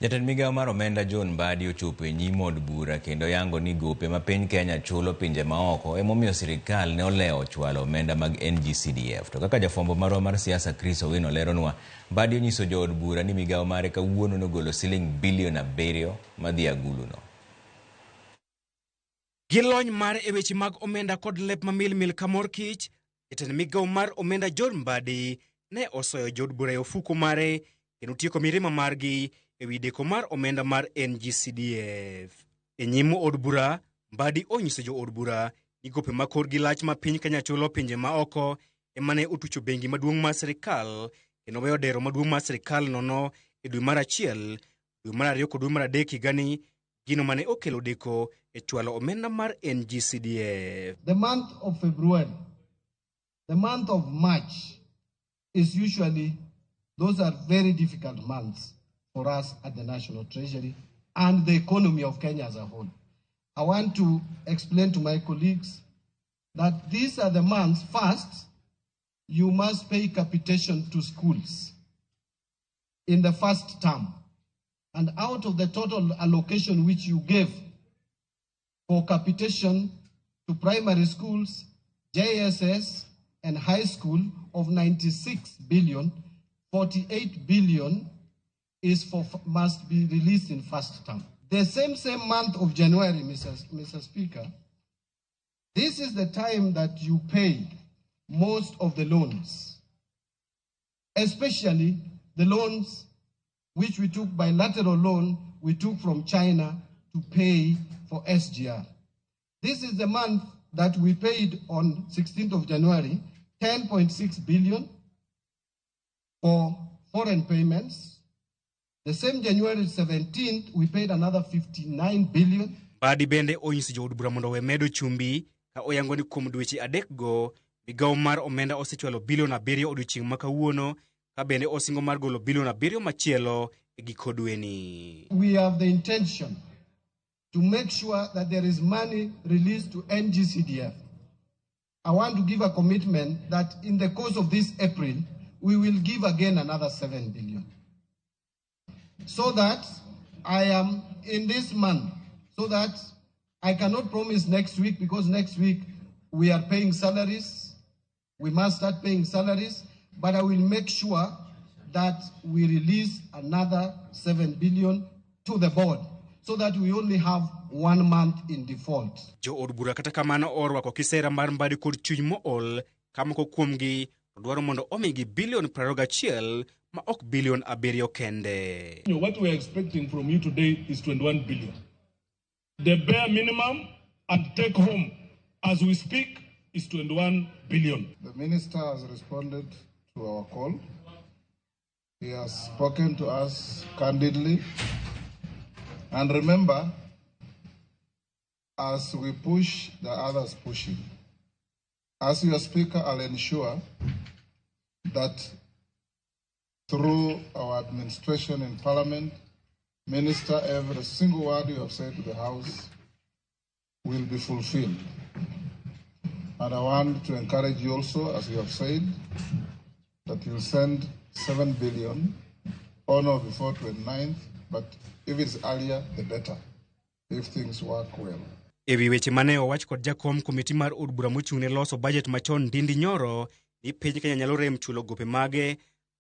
Jatend migao mar omenda John Mbadi ochopo e nyim od bura kendo yango ni gope ma piny Kenya chulo pinje maoko emomiyo sirikal ne olewo chwalo omenda mag NGCDF. To kaka jafwambo marwa mar siasa Chris Owino leronwa, Mbadi onyiso jood bura ni migao mare kawuono nogolo siling bilion 7 madhi aguluno. Gi lony mare e weche mag omenda kod lep mamilmil ka mor kich, jatend migawo mar omenda John Mbadi ne osoyo jood bura e ofuko mare kendo tieko mirima margi e wi deko mar omenda mar NGCDF. E nyim od bura, Mbadi onyiso jood bura ni gope ma korgi lach ma piny Kenya chulo pinje ma oko ema ne otucho bengi maduong' mar sirikal kendo weyo dero maduong' mar sirikal nono e dwe mar 1, dwe mar 2 kod dwe mar 3 higani, gino mane okelo deko e chwalo omenda mar NGCDF. The month of February, the month of March is usually, those are very difficult months for us at the National Treasury and the economy of Kenya as a whole. I want to explain to my colleagues that these are the months, first, you must pay capitation to schools in the first term. And out of the total allocation which you gave for capitation to primary schools, JSS, and high school of 96 billion, 48 billion is for, must be released in first term. The same month of January, Mr. Speaker, this is the time that you pay most of the loans, especially the loans which we took bilateral loan we took from China to pay for SGR. This is the month that we paid on 16th of January, 10.6 billion for foreign payments. The same January 17th, we paid another 59 billion. Mbadi bende onyiso jood bura mondo owe medo chumbi ka oyango ni kuom dweche adekgo migawo mar omenda osechwalo bilion 7 odiochieng' ma kawuono ka bende osingo mar golo bilion 7 machielo e giko dweni. We have the intention to make sure that there is money released to NGCDF. I want to give a commitment that in the course of this April, we will give again another 7 billion. So that I am in this month, so that I cannot promise next week, because next week we are paying salaries. We must start paying salaries, but I will make sure that we release another 7 billion to the board so that we only have 1 month in default. Jo od bura kata kamano orwako kisera mar Mbadi kod chuny mool ka moko kuomgi to dwaro mondo omigi bilion 21 ma ok bilion 7 kende. What we are expecting from you today is 21 billion. The bare minimum and take home as we speak is 21 billion. The minister has responded to our call. He has spoken to us candidly. And remember, as we push, the others pushing. As your speaker, I'll ensure that through our administration in Parliament, Minister, every single word you have said to the House will be fulfilled. And I want to encourage you also, as you have said, that you send 7 billion on or before 29th, but if it's earlier, the better, if things work well. E wi weche mane owach kod jakom komiti mar od bura mochung' ne loso budget machon Ndindi Nyoro ni piny Kenya nyalo rem chulo gope mage,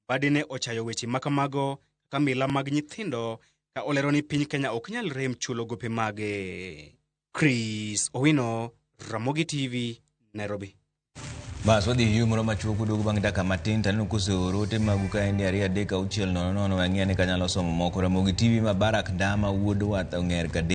Mbadi ne ochayo weche makamago kaka mila mag nyithindo ka olero ni piny Kenya ok nyal rem chulo gope mage. Chris Owino, Ramogi TV, Nairobi. Bas wadhi yuo moro machuok uduogo bang' dakika matin to aneno koseoro ote magu ka en ni 2 3 6 0 0 wang'iya ni kanyalo somo moko. Ramogi TV ma Barak Ndama wuod Wath Ong'er Kade.